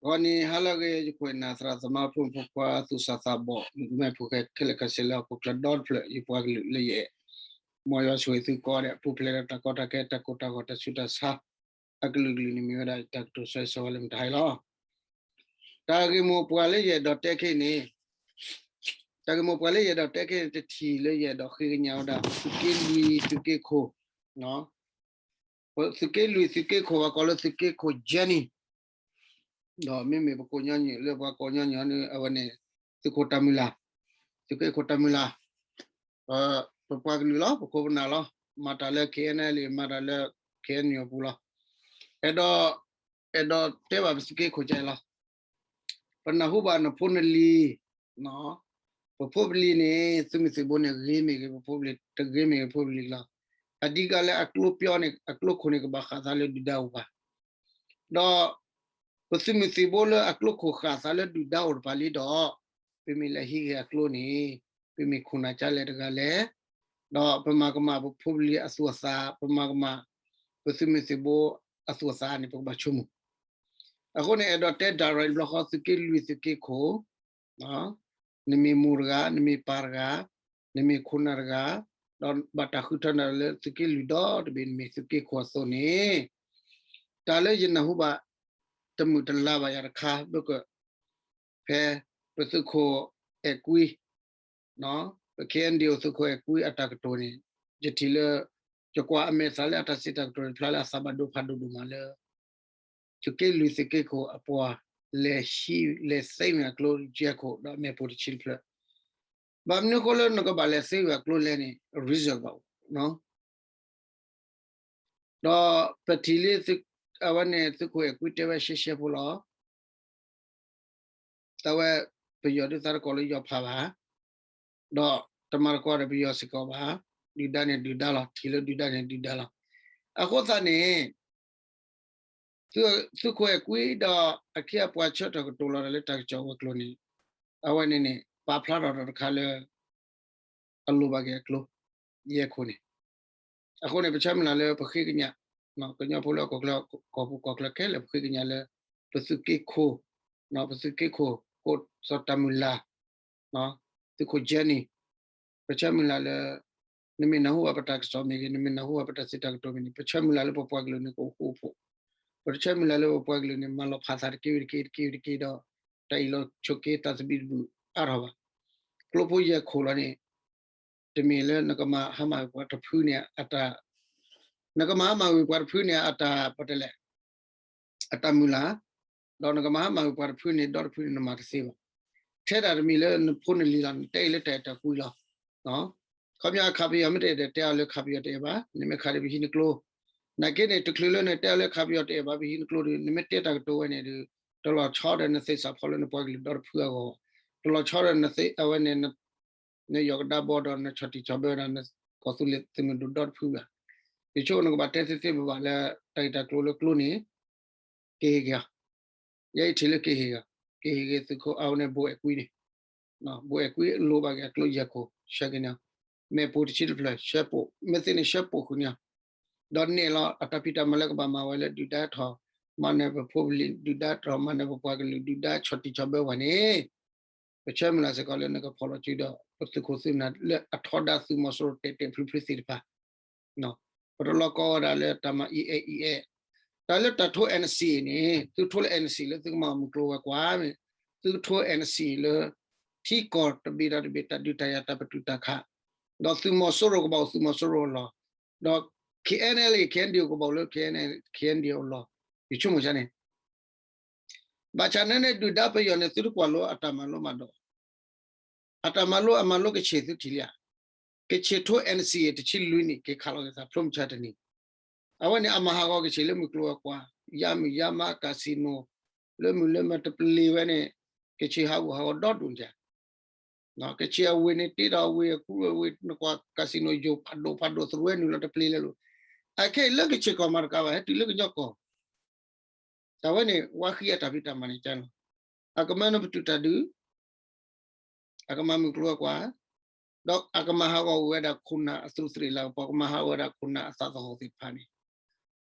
ဂီၤနံၤဟါလၢအဂ့ၤ ယကွဲးနၤသရၣ်သမါဖိမုၣ်ဖိခွါသူၣ်စၢ်သးဘီၣ် မုၣ်ကမဲဖိဃဲခဲလၢာ်ခဲဆ့လၢဟီၣ်ခိၣ်ချၢဒီတဖျၢၣ် ယပှၤကလုာ်လၢယအဲၣ် မ်ယွၤဆိၣ်ဂ့ၤသုကိးဂၤဒဲး ပူၤဖျဲးဒီးတၢ်ကီတၢ်ခဲ တၢ်ကိၢ်တၢ်ဂီၤ တၢ်ဆူးတၢ်ဆါ အကလုာ်ကလုာ်န့ၣ်မ့ၢ်ဝဲဒၣ်တၢ်ကတိၤဆၢဂ့ၤဆၢဝါလၢမုၢ်တဟါအံၤလီၤ. တၢ်ဂ့ၢ်မိၢ်ပှၢ်လၢယအဲၣ်ဒိးတဲခဲအံၤန့ၣ် တၢ်ဂ့ၢ်မိၢ်ပှၢ်လၢယအဲၣ်ဒိးတဲခဲအံၤန့ၣ် တထံၣ်လၢယအဲၣ်ဒိးဃ့ကညးဝဲဒၣ် သုးက့လွံၢ်သုးက့ခိၣ် သုးက့လွံၢ်သုးက့ခိၣ် ပှၤကိးလၢသုးက့ခိၣ် Jenny ဒီးမ့မ့ၢ်ပကိးညီနုၢ်လၢပှၤကိးညီနုၢ်န့ၣ် အဝဲန့ၣ် သုးခိၣ်တၢ်မုၢ်လၢ်, သုးက့ခိၣ်တၢ်မုၢ်လၢ်, ပပှၤကလုာ်လီၤ, ပခိၣ်ပနၢ်လီၤ, မၤတၢ်လၢ K N L မၤတၢ်လၢ K N U အပူၤလီၤ. အဲၣ်ဒိး, အဲၣ်ဒိးတဲဘၣ်ပသုးက့ခိၣ်ကဲလီၤ. ပနၢ်ဟူဘၣ်နဖိနလံၤ, ပဖိပလံၤန့ၣ် သုးမုၢ်သံၣ်ဘိန့ၣ် ဂ့ၤမ့ၢ်ဂ့ၤပဖိပလံၤ, တဂ့ၤမ့ၢ်ဂ့ၤပဖိပလံၤလီၤ. အဓိကလၢအကျိပျီန့ၣ် အကျိခိၣ်န့ၣ် ကဘၣ်ဃၣ်သးလၢဒုၣ်ဒါအိၣ်ဘၣ် ဒီး ပသုးမုၢ်သံၣ်ဘိလၢအကျိခိၣ်ဃၣ်သးလၢဒုၣ်ဒါအိၣ်တဖၣ်လံဒီး ပမ့ၢ်လဲၤဟံးက့ၤအကျိန့ၣ် ပမ့ၢ်ခိၣ်နၢ်ကလဲၣ်တဂၤလဲၣ်, ဒီးပမၤကမၣ်ပဖိပလံၤအသူၣ်အသး, ပမၤကမၣ်ပသုးမုၢ်သံၣ်ဘိအသူၣ်အသးန့ၣ် ပကဘၣ်ဆိကမိၣ်. အဃိန့ၣ် အဲၣ်ဒိးတဲ direct ဘျီဃီ သုးက့လွံၢ်သုးက့ခိၣ် နမ့ၢ်မိၢ်တဂၤ, နမ့ၢ်ပၢ်တဂၤ, နမ့ၢ်ခိၣ်နၢ်တဂၤ, ဒီးဘၣ်တၢ်ဃုထၢနၤလၢသုးက့လွံၢ်ဒီတဘ့ၣ် နမ့ၢ်သုးက့ခိၣ်အသိးန့ၣ်, တၢ်လၢယနၢ်ဟူဘၣ် တမုာ်တလၤဘၣ်ယၤတခါ ဘၣ်က ဖဲပသုးခိၣ်အဲၣ်ကွံ ပ K N D O သုးခိၣ်အဲၣ်ကွံအတၢ်ကတိၤန့ၣ် ယထံၣ်လၢ ယကွၢ်အမဲာ်သးလၢအတၢ်စံးတၢ်ကတိၤတဖျါလၢအသးဘၣ်ဒိဖးဒိၣ်ဒိၣ်မးလၢ သုးက့လွံၢ်သုးက့ခိၣ်အပှၤ လဲၤဟံးလဲၤသ့ဝဲအကျိယဲၢ်ခိၣ် ဒီးအမဲာ်ပိာ်တဆံတဖျၢၣ်, ဘၣ်မနုၤအဃိလၢနကဘၣ်လဲၤသ့ဝဲအကျိလဲၣ်န့ၣ် reason ဘၣ်အိၣ် ဒီးပထံၣ်လံ အဝဲန့ၣ်သုးခိၣ်အဲၣ်ကွံတဲဝဲရှဲရှဲဖိလီၤ. တၢ်ဝဲ ပယီၤဒုးသးတကိးလၢယီၤဖးဘၣ်, ဒီးတမၤတကိးဒီးပယီၤစ့ၢ်ကီးဘၣ်, ဒုၣ်ဒါန့ၣ်ဒုၣ်ဒါလီၤ, ထံၣ်လၢဒုၣ်ဒါန့ၣ်ဒုၣ်ဒါလီၤ. အဃိသတးန့ၣ် သုးခိၣ်အဲၣ်ကွံဒီးအခ့အပှၤဆၢထၢၣ်ကတိၤလီၤတၢ်လၢတၢ်ကစီၣ်ဝဲၤကျိၤန့ၣ် အဝဲန့ၣ်န့ၣ် ပာ်ဖျါထီၣ်တၢ်တခါလၢ အလိၣ်ဘၣ်က့ၤအကျိ ယဲၢ်ခိၣ်န့ၣ် အဃိန့ၣ် ပဆၢမုၢ်လၢ်လၢပဃ့ကညး ကညီဖိလၢအကီၢ်ချၢ ကီၢ်ပူၤကီၢ်ချၢခဲလၢာ် ပဃ့ကညးလၢ ပသုးက့ခိၣ်, ပသုးက့ခိၣ် ခိၣ်စီၤတၢ်မုၢ်လၢ်, သုးခိၣ် Jenny, ပဆၢမုၢ်လၢ်လၢ နမ့ၢ်နၢ်ဟူဘၣ်ပတၢ်ကစီၣ်မ့ၢ်ဂ့ၤ, နမ့ၢ်နၢ်ဟူဘၣ်ပတၢ်စံးတၢ်ကတိၤမ့ၢ်န့ၣ် ပဆၢမုၢ်လၢ်လၢပပှၤကလုာ်န့ၣ် ကအိၣ်ဃူအိၣ်ဖိး, ပတဆၢမုၢ်လၢ်လၢပပှၤကလုာ်န့ၣ် မၤလီၤဖးသးတက့ၢ်ဝံၤတက့ၢ်တက့ၢ်ဝံၤတက့ၢ်ဒီး တၢ်အ့ၣ်လိာ်ဆိးက့တၢ်သဘံၣ်သဘုၣ်အါထီၣ်ဘၣ်. ကျိဖိယဲၢ်ခိၣ်လီၤန့ၣ် တမ့ၢ်လၢနကမၤဟါမၢ်ဝဲပှၤတဖုန့ၣ် နကမၤဟါမၢ်ဝဲပှၤတဖုန့ၣ် အတၢ်ပတဲလဲၣ် အတၢ်မုၢ်လၢ်, ဒီးနကမၤဟါမၢ်ဝဲပှၤတဖုန့ၣ် ဒီတဖုန့ၣ် နမၤတသ့ဘၣ်. ထဲဒၣ်တမံၤလၢနဖိနလံၤလီၤ နတဲအံၤလၢတၢ်အဲၣ်တၢ်ကွံလီၤ. ခီပညီအခးပယီၤမ့ၢ်တအဲၣ်ဒီးတဲအီၤလၢခးပယီၤတအဲၣ်ဘၣ်, နမ့ၢ်ခးဒီးပဟံးနကျိ, နာ်က့န့ၣ် တချုးလၢနတဲအီၤလၢခးပယီၤတအဲၣ်ဘၣ် ပဟံးနကျိဒီး နမ့ၢ်တဲတၢ်ကတိၤဝဲန့ၣ်ဒီး တလီၤဆီဒီးနသ့ၣ်စးဖီလၢနပှၤကလုာ်ဒီတဖုအဂီၢ်, တလီၤဆီဒီးနသ့ၣ်အဝဲန့ၣ် နယီၢ်ကဒါဘီဒီးနဆီၣ်တံၢ်ဆီၣ်ဘၢဝဲဒၣ်နကီၢ်သူလ့ၤသုးမုၢ်ဒိၣ်ဒီတဖုဘၣ်. ယဆိကမိၣ်နကဘၣ်တဲသ့သ့ဘၣ်ဘၣ်လၢ တၢ်ဂ့ၢ်တၢ်ကျိၤလၢကျိန့ၣ် ကဟ့ၣ်က့ၤအီၤ, ယဲအံၤထံၣ်လၢကဟ့ၣ်အီၤ, ကဟ့ၣ်က့ၤသုးခိၣ်အဝဲန့ၣ် ဘိၣ်အဲၣ်ကွံန့ၣ်, ဘိၣ်အဲၣ်ကွံလိၣ်ဘၣ်က့ၤအကျိယဲၢ်ခိၣ် ဆှၢက့ၤန့ၢ်အီၤ, မဲာ်ပိာ်တဆံတဖျၢၣ် ဆှၢပိာ်, မ့ၢ်သ့န့ၣ်ဆှၢပိာ်ဃုာ်န့ၢ်အီၤ, ဒီးနဲၣ်လီၤအတၢ်ဖံးတၢ်မၤလၢကဘၣ်မၤဝဲလၢဒုၣ်ဒါထီၣ်မၤနၢၤပဖိပလံၤ, ဒုၣ်ဒါထီၣ်မၤနၢၤပပှၤကလုာ်, ဒုၣ်ဒါဆီၣ်တံၢ်ဆီၣ်ဘၢပှၤန့ၣ် ပဆၢမုၢ်လၢ်စ့ၢ်ကီးလၢနကဖီၣ်လီၤစုဒီး ပသုးခိၣ်သုးနၢ်လၢအထီဒါသုးမီၤစိရိၤတဲာ်တဲာ်ဖျုးဖျုးသ့ၣ်တဖၣ်, ပတလီၤကီဝဲဒၣ်လၢတၢ်မၤအံၤအဲၣ်အံၤအဲၣ်, တၢ်လၢတၢ်ထိ N C A န့ၣ် သုးထိလၢ N C A လၢသုကမၤမုၢ်ကျိၤဝဲၤကွာ်မ့ၢ်, သုးထိ N C A လၢ ထံကီၢ်တဘ့ၣ်ဒီးတဘ့ၣ်တၢ်ဒုးတၢ်ယၤတၢ်ပတုာ်တၢ်ခး, ဒီးသုးမီၤစိရိၤကဘၣ်အိၣ်သုးမီၤစိရိၤအလီၢ်, ဒီး K N L A K N D O ကဘၣ်အိၣ်လၢ K N L A K N D O အလီၢ်, ယဆိကမိၣ်န့ၣ် ဘၣ်ဆၣ်န့ၣ်န့ၣ် ဒုၣ်ဒါပယီၤန့ၣ် သုတကွၢ်လိအတၢ်မၤလိမၤဒိး, အတၢ်မၤလိအမၤလိကဆ့ၣ်သုထံၣ်လံဧါ, ကဆ့ၣ်ထိ N C A တဆံလွံၢ်နံၣ် က့ၤခးလီၤက့ၤသးဖျိမုၢ်ဆါတနံၤ, အဝဲန့ၣ် အမၤဟးဂီၤကဆ့ၣ်လၢမုၢ်ကျိၤဝဲၤကွာ်, ယါမုၢ်ယါမါ casino လၢမုၢ်လၢမၢတပျ့ၤဝဲန့ၣ် ကဆ့ၣ်ဟးဂူာ်ဟးဂီၤဒီဒိၣ်န့ၣ် ကဆ့ၣ်အဝ့ၢ်န့ၣ် တ့ထီၣ်အဝ့ၢ်အခူအဝ့ၢ် နကွၢ် casino ယိာ်ဖးဒိၣ်ဖးဒိၣ်သရူးနုာ်လီၤတပျ့ၤလၢလိၤ, အခဲအံၤလၢကဆ့ၣ်ကီၢ်မၤတကးဘၣ် ဟဲတုၤလၢကညီကီၢ်, တၢ်ဝဲန့ၣ် ဝါဃံအတၢ်ဖံးတၢ်မၤန့ၣ်ကလီၤ, အကမၢနပတုာ်တၢ်ဒုး အကမၤမုၢ်ကျိၤဝဲၤကွာ်, ဒီးအကမၤဟးဂီၤဝဲဒၣ်ခိၣ်နၢ်အသူးသရ့ၣ်လၤကပီၤ, ကမၤဟးဂီၤဝဲဒၣ်ခိၣ်နၢ်အသးသဟီၣ်သ့ၣ်တဖၣ်န့ၣ်,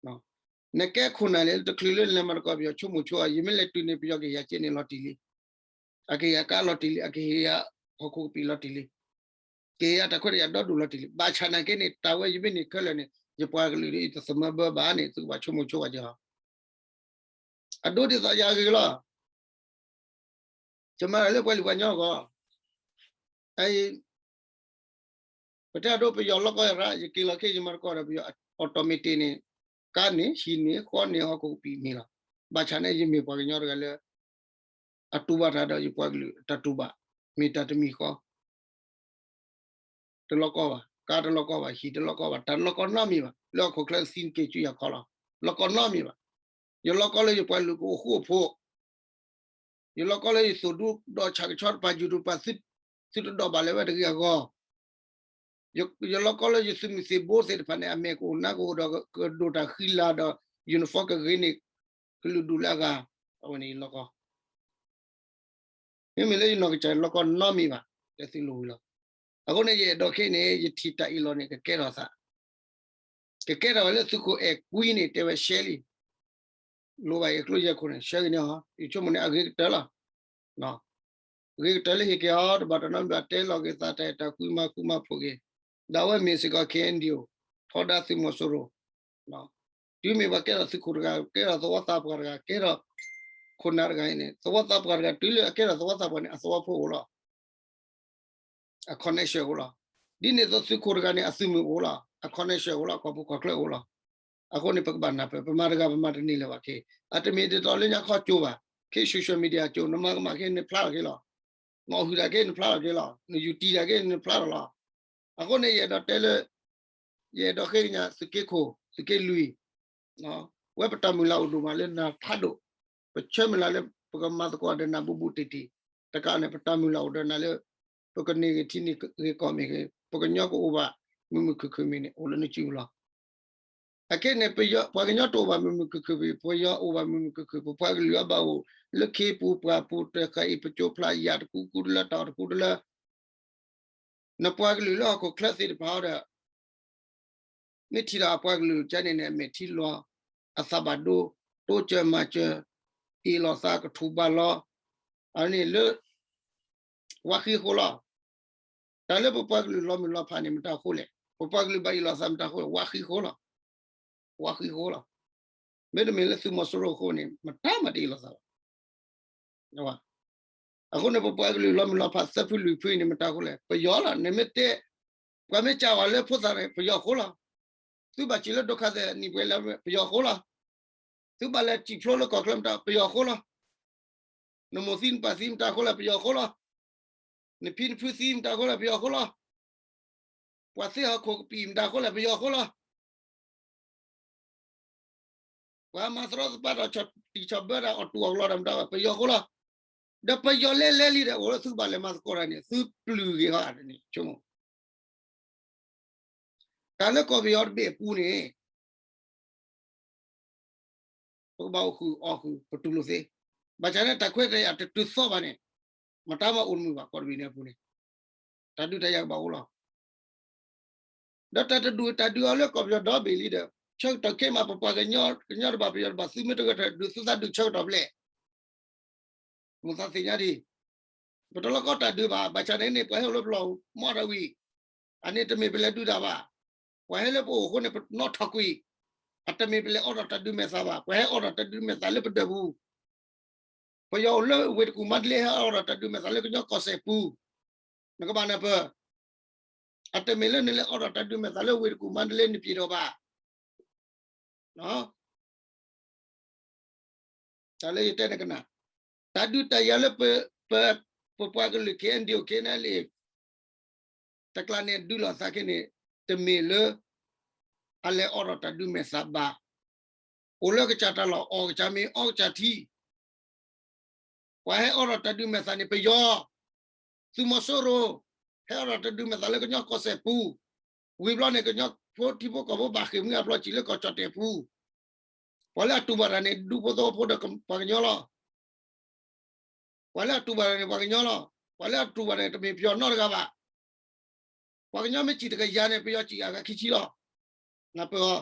နကဲခိၣ်နၢ်လၢတချုးလၢနလဲၤမၤသကိးပယီၤဆိကမိၣ်ဆိအီၤ ယမ့ၢ်လဲၤတုၤန့ၣ် ပယီၤကဟ့ၣ်ယၤက့န့ၣ်လီၤတံၢ်လံ. အကဟ့ၣ်ယၤကါလီၤတံၢ်လံ, အကဟ့ၣ်ယၤဟီၣ်ခိၣ်ကပံာ်လီၤတံၢ်လံ. ကဟ့ၣ်ယၤတၢ်ခွဲးတၢ်ယာ်ဒီဒိၣ်လီၤတံၢ်လံ. ဘၣ်ဆၣ်နာ်က့န့ၣ် တၢ်ဝဲယမ့ၢ်န့ၢ်ခဲလၢာ်န့ၣ် ယပှၤကလုာ်ဒီးယတသမၢဘၢဘၣ်န့ၣ် သုကဘၣ်ဆိကမိၣ်ဆိဘၣ်က့ၤအီၤ. အဒိဒ်သိးယၤအဂ့ၢ်လီၤ. ယမၤတၢ်လၢပှၤလုၢ်ပှၤကညီအဂီၢ်, ပတဲအဒိပယီၤလီၢ်ကီၢ်ရၢ် ယက့ၤလီၤက့ၤယမၤသကိးဒီးပယီၤ automatic န့ၣ်, ကါန့ၣ် ဟံၣ်န့ၣ် ဃီန့ၣ် ဟီၣ်ခိၣ်ကပံာ်န့ၣ်လီၤ. ဘၣ်ဆၣ်န့ၣ် ယမ့ၢ်ပှၤကညီတဂၤလၢ အတူၢ်ဘၣ်တၢ်ဒီးယပှၤကလုာ်တၢ်တူၢ်ဘၣ်, မ့ၢ်တၢ်တမံၤဃီ တလီၢ်ကီဘၣ်, ကါတလီၢ်ကီဘၣ်, ဟံၣ်တလီၢ်ကီဘၣ်, တၢ်လီၢ်ကီနီတမံၤဘၣ်, လၢဟီၣ်ခိၣ်ချၢသံက့ၤဆူယၤခီလီၤ. လီၢ်ကီနီတမံၤဘၣ်. ယလီၢ်ကီလၢယပှၤကလုာ်ကအိၣ်ဃူအိၣ်ဖိး, ယလီၢ်ကီလၢယသိၣ်ဒူဒီးဆၣ်ကဆီတပၤယူၤတပၤ သုတဒိးဘၣ်လၢၤဝဲတဂ့ၤအဂီၢ်, ယလီၢ်ကီလၢယသုးမုၢ်သံၣ်ဘိသ့ၣ်တဖၣ်န့ၣ် အမဲာ်ကအိၣ်နါကအိၣ်ဒီး ကဒိၣ်တၢ်ဃံလၤဒီး uniform ကဂ့ၤန့ၢ် ကလုာ်ဒူၣ်လၢအဂၤ, အဝဲန့ၣ်ယလီၢ်ကီ မ့မ့ၢ်လၢယနီၢ်ကစၢ်လီၢ်ကီနီတမံၤဘၣ်, တဲသုလိၤဝံၤလီၤ. အဃိန့ၣ် ယအဲၣ်ဒိးခဲအံၤန့ၣ် ယထံၣ်တၢ်အ့ၣ်လိာ်န့ၣ် ကကဲထီၣ်သး, ကကဲထီၣ်ဝဲလၢသုးခိၣ်အဲၣ်ကွံန့ၣ် တဲဝဲရှဲလံ, လိၣ်ဘၣ်ယကျိယဲခိၣ်န့ၣ် ဆှၢက့ၤန့ၣ်ဟီ, ယဆိကမိၣ်န့ၣ် အဂ့ၤကတၢၢ်လီၤ. ဂ့ၤကတၢၢ်လၢဟ့ၣ်က့ၤအီၤ တဘၣ်တၢ်နီတမံၤဘၣ်, တဲလီၤက့ၤသးတၢ်အဲၣ်တၢ်ကွံ မၤဃူမၤဖိးက့ၤ, ဒီးအဝဲမ့ၢ်စ့ၢ်ကီး KNDO ထီဒါသုးမီၤစိရိၤ တုၤမ့ၢ်ပှၤကဲထီၣ်သုးခိၣ်တဂၤ, ကဲထီၣ်သဝီသးပှၢ်တဂၤ, ကဲထီၣ်ခိၣ်နၢ်တဂၤအံၤန့ၣ်, သဝီသးပှၢ်တဂၤ တုၤလၢအကဲထီၣ်သဝီသးပှၢ်န့ၣ် အသဝီဖိအိၣ်လီၤ. အ connection အိၣ်လီၤ. ဒ်န့ၣ်အသိးသုးခိၣ်တဂၤန့ၣ် အသုးမုၢ်အိၣ်လီၤ, အ connection အိၣ်လီၤ, ကီၢ်ပူၤကီၢ်ချၢအိၣ်လီၤ. အဃိန့ၣ် ပကဘၣ်နၢ်ပၢၢ်, ပမၤတဂၤပမၤတန့ၢ်လၢၤဘၣ်က့ၤ, အတမ့ၢ်ဒ်သိးလၢညါခီကၠိဘၣ်, ခဲ social media ကၠိ, နမၤကမၣ်က့ၤနဖျါလီၤက့ၤလီၤ. နအီၣ်ဟုၣ်တၢ်က့ၤနဖျါလီၤက့ၤလီၤ, နယူၤတံၢ်တၢ်က့ၤနဖျါလီၤလီၤ. အဃိန့ၣ် ယအဲၣ်ဒိးတဲလၢ ယအဲၣ်ဒိးဃ့ကညးသုးက့ခိၣ် သုးက့လွံၢ်, ဝဲပတၢ်မုၢ်လၢ်အိၣ်ဒိၣ်မးလၢနၤဖးဒိၣ်, ပဆၢမုၢ်လၢ်လၢပကမၤသကိးဒီးနၤဘူးဘူးတံၢ်တံၢ်, တကးန့ၣ် ပတၢ်မုၢ်လၢ်အိၣ်ဒီးနၤလၢ ပကန့ၢ်ဂ့ၤထံန့ၢ်ဂ့ၤကီၢ်မ့ၢ်ဂ့ၤ, ပကညီကအိၣ်ဘၣ်မုာ်မုာ်ခုၣ်ခုၣ်မ့ၢ်န့ၣ် အိၣ်လၢနစုပူၤလီၤ. အခဲန့ၣ် ပယီၤ ပှၤကညီတအိၣ်ဘၣ်မုာ်မုာ်ခုၣ်ခုၣ်ဘၣ်, ပယီၤအိၣ်ဘၣ်မုာ်မုာ်ခုၣ်ခုၣ်, ပပှၤကလုာ်အဘၣ်အိၣ်လၢခ့ပူၤပှၢ်ပူၤ တဃာ်အံၤ ပကၠိဖျါယၣ်တကူကူတလၢ တၢ်အီၣ်တကူတလၢ, နပှၤကလုာ်လၢဟီၣ်ခိၣ်ချၢသ့ၣ်တဖၣ်ဒီး မ့ၢ်ထံၣ်ဒီးအပှၤကလုာ်ကန့ၣ်န့ၣ် အမဲာ်ထံလီၤ, အသးဘၣ်ဒိ, တိစၢၤမၤစၢၤ, အ့ၣ်လိာ်သးကထူၣ်ဘၣ်လီၤ, အန့ၣ်လၢ ဝါဃံအဃိလီၤ. တၢ်လၢပပှၤကလုာ်လီၤမုၢ်လီၤဖးန့ၣ် မတၤအဃိလဲၣ်, ပပှၤကလုာ်ဘၣ်အ့ၣ်လိာ်သးမတၤအဃိလဲၣ်, ဝါဃံအဃိလီၤ. ဝါဃံအဃိလီၤ. မ့တမ့ၢ်လၢသုးမီၤစိရိၤအဃိန့ၣ် မတၤမၤတအ့ၣ်လိာ်သးဘၣ်. အဃိန့ၣ် ပပှၤကလုာ်လီၤမုၢ်လီၤဖးသၢဖုလွံၢ်ဖုအံၤန့ၣ် မတၤအဃိလဲၣ်, ပယီၤလီၤ. နမ့ၢ်တဲ ပှၤမ့ၢ်ကးဝဲလၢဖိသၣ်န့ၣ် ပယီၤအဃိလီၤ. သုဘၣ်စံးလၢဒိခါသဲးနံၣ်ပှဲၤလၢ ပယီၤအဃိလီၤ. သုဘၣ်လဲၤစံၣ်ဖျိလၢကီၢ်ချၢမတၤ ပယီၤအဃိလီၤ. နမိၢ်သံနပၢ်သံမတၤအဃိလဲၣ် ပယီၤအဃိလီၤ. နဖံနဖုသံမတၤအဃိလဲၣ် ပယီၤအဃိလီၤ. ပှၤသ့ဟီၣ်ခိၣ်ကပံာ်မတၤအဃိလဲၣ် ပယီၤအဃိလီၤ. ပှၤမၤသရီသပၢ်ဒီးဆီၣ်တံၢ်ဆီၣ်ဘၢတၢ်အီၣ်တူၢ်အီၣ်လီၤတၢ်မတၤ ပယီၤအဃိလီၤ. ဒီးပယီၤလဲလဲလံဒီး အိၣ်လၢသုကဘၣ်လဲၤမၤသကိးတၢ်န့ၣ် သုပျုၢ်ဂ့ၤဟီန့ၣ် ဆိကမိၣ် တၢ်လၢကီၢ်ပယီၤတဘ့ၣ်အပူၤန့ၣ် ပကဘၣ်အိၣ်ဃုာ်အီၣ်ဃုာ် ပတူၢ်လိာ်သ့. ဘၣ်ဆၣ်န့ၣ် တၢ်ခွဲးတၢ်ယာ်တတုၤသီဘၣ်န့ၣ် မတၤမၤအိၣ်တမုာ်ဘၣ် ကီၢ်တဘ့ၣ်န့ၣ်အပူၤန့ၣ် တၢ်ဒုးတၢ်ယၤကဘၣ်အိၣ်လီၤ. ဒီးတၢ်တဒူၣ်တၢ်ဒုးအီၤလၢကီၢ်ပယီၤဒီဘ့ၣ်လံဒီး ဆၢကတီၢ်ခဲမး ပပှၤကညီ ကညီတဘၣ်ပယီၤတဘၣ် သုမ့ၢ်တဂဲၤထၢၣ်ဒုး သုသးဒုးဆၢကတီၢ်ဖျဲၣ် မိၢ်သးသ့ၣ်ညါဒံး, ပတလီၢ်ကီတၢ်ဒုးဘၣ်, ဘၣ်ဆၣ်န့ၣ်န့ၣ် ပှၤဟဲအိၣ်လၢပလီၢ်မီၢ်တၢ်ဝံၤ, အန့ၣ်တမ့ၢ်ပလဲၤဒုးတၢ်ဘၣ်. ပှၤဟဲလၢပအိၣ်အဃိန့ၣ် ပနီၣ်ထီၣ်ကွံာ်, အတမ့ၢ်ပလဲၤအိးထီၣ်တၢ်ဒုးမဲာ်သၣ်ဘၣ်, ပှၤဟဲအိးထီၣ်တၢ်ဒုးမဲာ်သၣ်လၢပဒၢးပူၤ. ပယီၤအိၣ်လၢဝ့ၢ်တကူၣ်မါတလ့ ဟဲအိးထီၣ်တၢ်ဒုးမဲာ်သၣ်လၢကညီကီၢ်စဲၣ်ပူၤ, နကဘၣ်နၢ်ပၢၢ်, အတမ့ၢ်လၢနလဲၤအိးထီၣ်တၢ်ဒုးမဲာ်သၣ်လၢဝ့ၢ်တကူၣ်မါတလ့ နပျံၤထီၣ်ဘၣ်. တၢ်လၢယတဲနကနၣ်, တၢ်ဒုးတၢ်ယၤလၢ ပပှၤကလုာ် KNDO KNLA တကျါန့ၣ် ဒုးလိာ်သးခဲန့ၣ် တမ့ၢ်လၢ အလဲၤအိးထီၣ်တၢ်ဒုးမဲာ်သၣ်ဘၣ်. အိၣ်လၢကစၢ်တၢ်လီၢ် အီၣ်ကစၢ်မ့ၤ အီကစၢ်ထံ ပှၤဟဲအိးထီၣ်တၢ်ဒုးမဲာ်သၣ်န့ၣ် ပယီၤ, သုးမီၤစိရိၤ, ဟဲအိးထီၣ်တၢ်ဒုးမဲာ်သၣ်လၢကညီကီၢ်စဲၣ်ပူၤ, ဝံၤဘျီန့ၣ် ကညီဖိထံဖိကီၢ်ဖိဘၣ်ဃ့ၢ်မှံဟးဖျိးစံာ်လၢကီၢ်ကၠီၣ်တဲၣ်ပူၤ, ပှၤလၢအတူၢ်ဘၣ်တၢ်န့ၣ် ဒူဖိသဝီဖိဒီးပှၤကညီလီၤ. ပှၤလၢအတူၢ်ဘၣ်တၢ်န့ၣ် ပှၤကညီလီၤ. ပှၤလၢအတူၢ်ဘၣ်တၢ်န့ၣ် တမ့ၢ်ပယီၤနီတဂၤဘၣ်. ပှၤကညီမ့ၢ်စံၣ်တကယၤန့ၣ် ပယီၤစံၣ်အဂၤခံဆံလီၤ. နၢ်ပၢၢ်အီၤ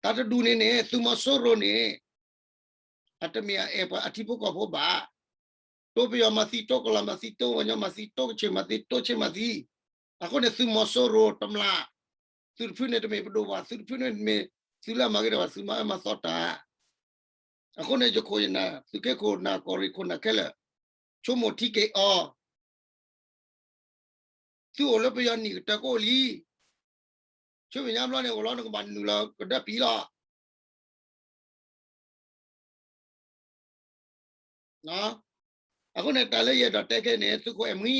တၢ်တဒူၣ်န့ၣ်န့ၣ် သုးမီၤစိရိၤန့ၣ် အတမ့ၢ်အအဲၣ်ပှၤအထံဖိကီၢ်ဖိဘၣ်. တိပယီၤမၤသံ တိကလီၤမၤသံ တိပှၤကညီမၤသံ တိကဆ့ၣ်မၤသံ တိဆ့ၣ်မၤသံ. အဃိန့ၣ် သုးမီၤစိရိၤတမျၢ်, သုးတဖုန့ၣ်တမ့ၢ်ပဒိၣ်ဘၣ်, သုးတဖုန့ၣ်တမ့ၢ်သုးလၢအမၤဂ့ၤတၢ်ဘၣ်, သုးမၤအၢမၤသီတၢ်. အဃိန့ၣ် ယခိၣ်ယနၢ် သုးက့ခိၣ်နၢ် ကီၢ်ရ့ၣ်ခိၣ်နၢ်ခဲလၢာ် ဆိကမိၣ်ထံက့ၤအီၤ, သုအိၣ်လၢပယီၤနံၣ်ကတၢၢ်ကအိၣ်လံ. ဆူမဲာ်ညါဘျီန့ၣ် အိၣ်လီၤနကဘၣ်နုာ်လီၤကဒၢပံၤလီၤ. အဃိန့ၣ် တၢ်လၢယအဲၣ်ဒိးတဲခဲန့ၣ် သုးခိၣ်အဲၣ်မှံ,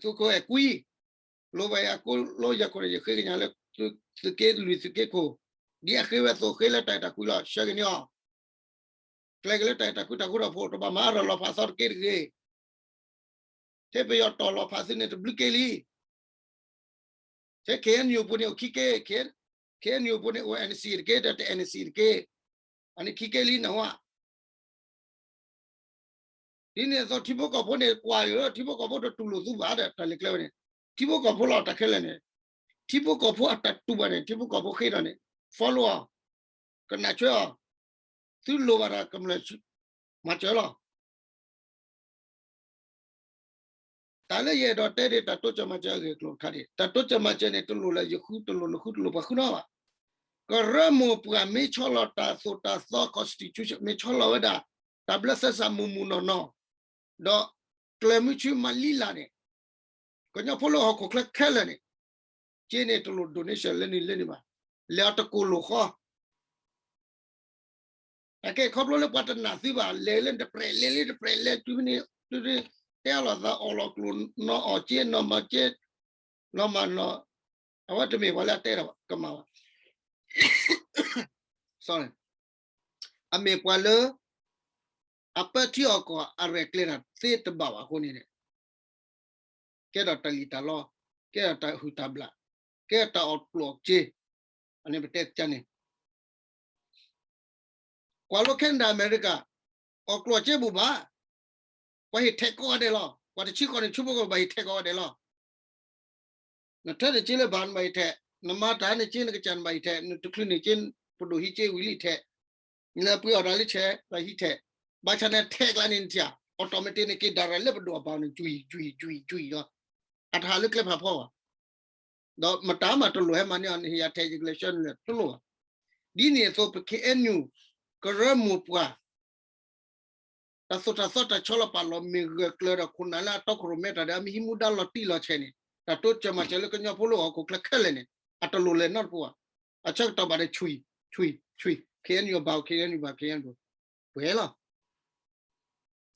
သုးခိၣ်အဲၣ်ကွံ, လိၣ်ဘၣ်ယၤကိးလၢယၤခိၣ်န့ၣ် ယဃ့ကညးလၢ သုးက့လွံၢ်သုးက့ခိၣ်, ဒ်အဃ့ဝဲအသိး ဃ့လၢတၢ်အဲၣ်တၢ်ကွံလီၤ. ဆှၢက့ၤန့ၢ်အီၤ, ကျဲက့ၤလၢတၢ်အဲၣ်တၢ်ကွံတၢ်ဃူတၢ်ဖိး, တဘၣ်မၤအါထီၣ်လီၤဖးသီတက့တဂ့ၤ. ထဲပယီၤတီၢ်လီၤဖးသုန့ၣ် တဘျုးက့လံ. ထဲ ခ့ၣ်အဲၣ်ယူၣ် ပူၤန့ၣ်အိၣ်ခံက့, ခ့ၣ်အဲၣ်ယူၣ် ပူၤန့ၣ်အိၣ် NCA တက့, ဒီးတ NCA တက့, အန့ၣ်ခံက့လံနဟါ. ဒ်န့ၣ်အသိး ထံဖိကီၢ်ဖိန့ၣ် ကွၢ်လၢ ထံဖိကီၢ်ဖိတတူၢ်လိာ်သုဘၣ်ဒီး တၢ်လဲၤကျဲဝဲန့ၣ်, ထံဖိကီၢ်ဖိလီၤတၢ်ခဲလၢာ်န့ၣ်, ထံဖိကီၢ်ဖိအတၢ်တူၢ်ဘၣ်န့ၣ် ထံဖိကီၢ်ဖိဃ့ဒီးန့ၣ် follow အီၤ, ကနၣ်ဆွဲအီၤ, သုလိၣ်ဘၣ်တၢ်ကမျၢၢ် မၤစၢၤလီၤ. တၢ်လၢယအဲၣ်ဒိးတဲဒၣ် တၢ်တိစၢၤမၤစၢၤအဂ့ၢ်အကျိၤတခါဒၣ်, တၢ်တိစၢၤမၤစၢၤန့ၣ် တလိၣ်လၢယဃုတလိၣ် နဃုတလိၣ်ပှၤဃုနီဘၣ်. ကရၢမိၢ်ပှၢ်မ့ၢ်ဆီလီၤတၢ်သိၣ်တၢ်သီ constitution မ့ၢ်ဆီလီၤဝဲဒၣ် တၢ်ဘျၢသဲစးမုၢ်မုၢ်နီၢ်နီၢ်, ဒီးကျၢၤမုဆူမၤလံလၢ်န့ၣ်, ကညီဖိလၢဟီၣ်ခိၣ်ချၢခဲလၢာ်န့ၣ်, က့န့ၣ်တလိၣ် donation လၢနုၤလၢနုၤဘၣ်, လဲၤအီၤတကိၢ်လိာ်ဃီ အကဲခီဖျိလၢပှၤတနာ်သုဘၣ်, လဲၤလၢတပြဲးလဲၤလၢတပြဲးလဲၤတုၤဖဲန့ၣ်, တုၤတဲအလီၤသးအီၣ်လီၤကျိၣ်နီၤအီၣ်က့နီၤမၤက့, နီၤမၤနီၤ, အဝဲတမ့ၢ်ပှၤလၢအတဲတၢ်ဘၣ်, ကမၣ်ဘၣ်, sorry, အမ့ၢ်ပှၤလၢ အပၢထံအီၣ်ကီၢ်အရဲၣ်ကျဲၤတၢ်သ့တဘၣ်ဘၣ်အဃိန့ၣ်န့ၣ်, ကဲထီၣ်တၢ်လံၣ်တၢ်လီ, ကဲထီၣ်တၢ်ဟုၣ်တၢ်ဘျၣ်, ကဲထီၣ်တၢ်အီၣ်ကျိၣ်အီၣ်စ့, အန့ၣ်ပတဲကန့ၣ် ကွၢ်လိ Canada အမဲရကၤ, အီၣ်ကျိၣ်အီၣ်စ့ဘူးဘၣ်, ပှၤဟ့ၣ်ထဲးကိးဂၤဒဲးလီၤ, ပှၤတဆံဃီန့ၣ် ဆူဖိကီၢ်ဘၣ်ဟ့ၣ်ထဲးကိးဂၤဒဲးလီၤ. နထၢနစ့လၢဘၣ်နဘၣ်ဟ့ၣ်ထဲး, နမၤတၢ်န့ၣ်စ့နကစၢ်နဘၣ်ဟ့ၣ်ထဲး, နတချုးန့ၣ်စ့ ပဒိၣ်ဟံးစ့ဝံၤလံထဲး, နပှ့ၤအီၣ်တၢ်လၢဆဲးဘၣ်ဟံးထဲး, ဘၣ်ဆၣ်နထဲးကျါန့ၣ်နထံၣ်ဧါ, automatic န့ၣ်က့ၤ direct လၢပဒိၣ်အဘၣ်န့ၣ် ကွံာ်ကွံာ်ကွံာ်ကွံာ်လီၤ, အတဟးလၢကျဲဖးဖီဘၣ် ဒီးမတၤမၤတလိၣ်ဟဲမၤန့ၢ်အီၤ နဟ့ၣ်ယၤထဲးယကလဲၤဆှၢနုာ်လၢတလိၣ်ဘၣ်. ဒ်န့ၣ်အသိးပ ခ့ၣ်အဲၣ်ယူၣ် ကရၢမိၢ်ပှၢ် တၢ်သိၣ်တၢ်သီတၢ်ဆီလီၤပာ်လီၤမ့ၢ်ဂၢၢ်ကျၢၤဒီးခိၣ်နၢ်လၢအတီခိၣ်ရိၣ်မဲတၢ်ဒီး အမ့ၢ်ဟံးမူဒါလီၤတံၢ်လီၤဆဲးန့ၣ် တၢ်တိစၢၤမၤစၢၤလၢကညီဖိလၢဟီၣ်ခိၣ်ချၢခဲလၢာ်န့ၣ် အတလိၣ်လဲၤနီတပူၤဘၣ်. အဆၢကတီၢ်ဘၣ်ဒီး ဆွံ ဆွံ ဆွံ ခ့ၣ်အဲၣ်ယူၣ်ဘၣ် ခ့ၣ်အဲၣ်ယူၣ်ဘၣ် ခ့ၣ်အဲၣ်ယူၣ် ပှဲၤလီၤ.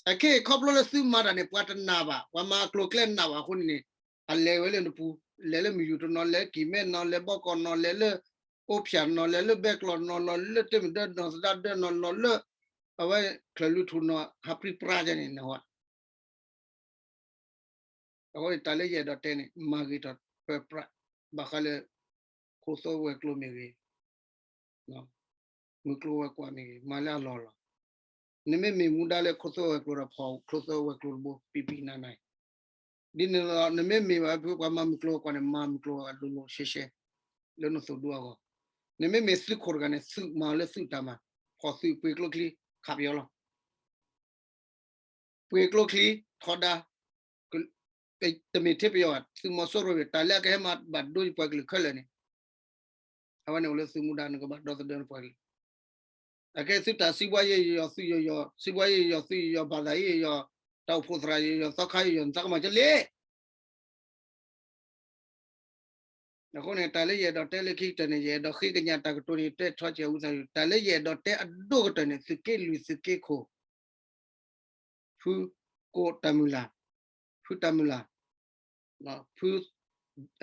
အခဲအံၤခီဖျိလၢသုမၤတၢ်န့ၣ် ပှၤတနာ်ဘၣ်, ပှၤမၤအကျိၤအကျဲနာ်ဘၣ်အဃိန့ၣ်န့ၣ် အလဲၤဝဲလၢနပူၤ, လဲၤလၢမုၢ်ယူၢ်တနီၤ, လဲၤလၢကံၢ်မဲနီၤ, လဲၤဘီကီၢ်နီၤ, လဲၤလၢအိၣ်ဖၠၣ်နီၤ, လဲၤလၢဘဲကျီၢ်နီၤ, နီၤလၢတ့ၢ်မဒၢနီၤ, သဒါဒၢနီၤ, နီၤလၢ အဝဲချၢၣ်လွံၢ်ထူၣ်နီၤ, ဟးပြံပြါန့ၣ်နဝဲ အဃိန့ၣ် တၢ်လၢယအဲၣ်ဒိးတဲန့ၣ် မၤဂ့ၤထီၣ်ပၢပြး ဘၣ်ဃးလၢ ခိၣ်သိဝဲၤကျိၤမ့ၢ်ဂ့ၤ, မုၢ်ကျိၤဝဲၤကွာ်မ့ၢ်ဂ့ၤ, မၤလၢအလီၢ်လီၤ. နမ့မ့ၢ်မူဒါလၢခိၣ်သိဝဲၤကျိၤဒီး ဖီၣ်ခိၣ်သိဝဲၤကျိၤတဘိ ပံပံနၤနၤအံၤ, ဒ်န့ၣ်ဒီး နမ့မ့ၢ်ဘၣ်ဖုပှၤမၤမုၢ်ကျိၤဝဲၤကွာ်န့ၣ် မၤမုၢ်ကျိၤဝဲၤကွာ်လိၤလိၤရှဲရှဲ လၢနသိၣ်ဒူအဂီၢ်, နမ့မ့ၢ်သုးခိၣ်တဂၤန့ၣ် သုးမၤလၢသုးတၢ်မၤ, ဖီၣ်သုးပှ့ၤကျိချံ ခးပယီၤလီၤ. ပှ့ၤကျိချံ ထီဒါ, တမ့ၢ်ထဲပယီၤဘၣ်, သုးမီၤစိရိၤ တၢ်လၢအကဟဲမၤဘၣ်ဒိပှၤကလုာ်ခဲလၢာ်န့ၣ်, အဝဲန့ၣ်အိၣ်လၢသုးမူဒါ နကဘၣ်ဒီသဒၢနပှၤကလုာ်, အကဲသုတၢ်စံးဘှါယဲယယီၤသုးယယီၤ, စံးဘှါယဲယယီၤသုးယယီၤ, ဘၣ်သးယဲယယီၤ, တၢ်အိၣ်ဖှိၣ်သရၣ်ယယီၤ, သီခါယယီၤ, နသးကမၤကလဲၣ်. အဃိန့ၣ် တၢ်လၢယအဲၣ်ဒိးတဲလၢခံကတၢၢ်န့ၣ် ယအဲၣ်ဒိးဃ့ကညးတၢ်ကတိၤန့ၣ် တဲထီၣ်က့ၤဝံသးစူၤ, တၢ်လၢယအဲၣ်ဒိးတဲအဒိၣ်ကတၢၢ်န့ၣ် သုးက့လွံၢ်သုးက့ခိၣ်, ဖုကိးတၢ်မုၢ်လၢ်, ဖုတၢ်မုၢ်လၢ်, ဖု,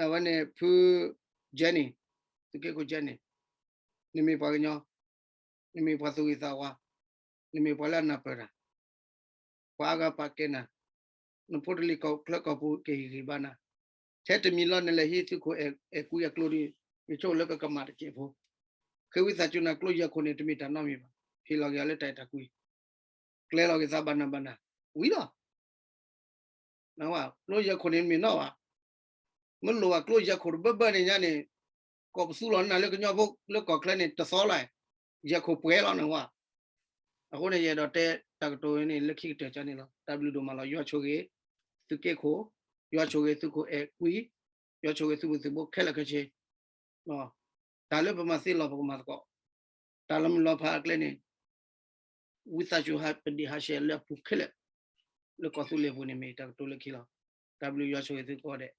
အဝဲန့ၣ် ဖု Jenny, သုးက့ခိၣ် Jenny, နမ့ၢ်ပှၤကညီ, နမ့ၢ်ပှၤသူၣ်ဂ့ၤသးဝါ, နမ့ၢ်ပှၤလၢအနၢ်ပၢၢ်တၢ် ပှၤအါဂၤပာ်ကဲနၤ, နဖိတလံၤကီၢ်ချၢကီၢ်ပူၤကဟ့ၣ်ဂံၢ်ဘါနၤ, ထဲတမံၤလီၤနလဲၤဟံးသုးခိၣ်အဲၣ်ကွံအကျိဒ်, ယဆိလၢကကမၣ်တစဲးဖိ, ဃ့ဝံသးစူၤနၤကျိယဲၢ်ခိၣ်န့ၣ် တမ့ၢ်တၢ်နီတမံၤဘၣ်, ဟ့ၣ်လီၤက့ၤအီၤလၢတၢ်အဲၣ်တၢ်ကွံ, ကျဲလီၤက့ၤသးဘၣ်နၤဘၣ်နၤ, ဝံၤလီၤ ကျိယဲၢ်ခိၣ်န့ၣ်မ့ၢ်နီၢ်ဘၣ်, မ့ၢ်လိၣ်ဘၣ်ကျိယဲၢ်ခိၣ်တဘၢဘၢန့ၣ်ညါန့ၣ်, ကိးပသူလီၤနၤလၢကညီဖိလၢကီၢ်ချၢန့ၣ် တသီလီၤ, ယဲၢ်ခိၣ်ပှဲၤလီၤန့ၣ်ဝဲ. အဃိန့ၣ် ယအဲၣ်ဒိးတဲတၢ်ကတိၤန့ၣ် လၢခံကတၢၢ်ကန့ၣ်လီၤ. တၢ်ဘျုးဒိၣ်မးလီၤ. ယွၤဆိၣ်ဂ့ၤ သုးက့ခိၣ်, ယွၤဆိၣ်ဂ့ၤသုးခိၣ်အဲၣ်ကွံ, ယွၤဆိၣ်ဂ့ၤသုးမုၢ်သုးဘိခဲလၢာ်ခဲဆ့. တၢ်လၢပမၤသ့လီၤ ပကမၤသကိး, တၢ်လၢမုၢ်လီၤဖးအကျဲန့ၣ် ဝံသးစူၤဟးပဒံးဟးဆှဲးလၢအပူၤခဲလၢာ်, လၢကီၢ်သူလ့ၤပူၤန့ၣ်မ့ၢ်တၢ်ကတိၤလၢခံလီၤ. တၢ်ဘျုး ယွၤဆိၣ်ဂ့ၤသုကိးဂၤဒဲး.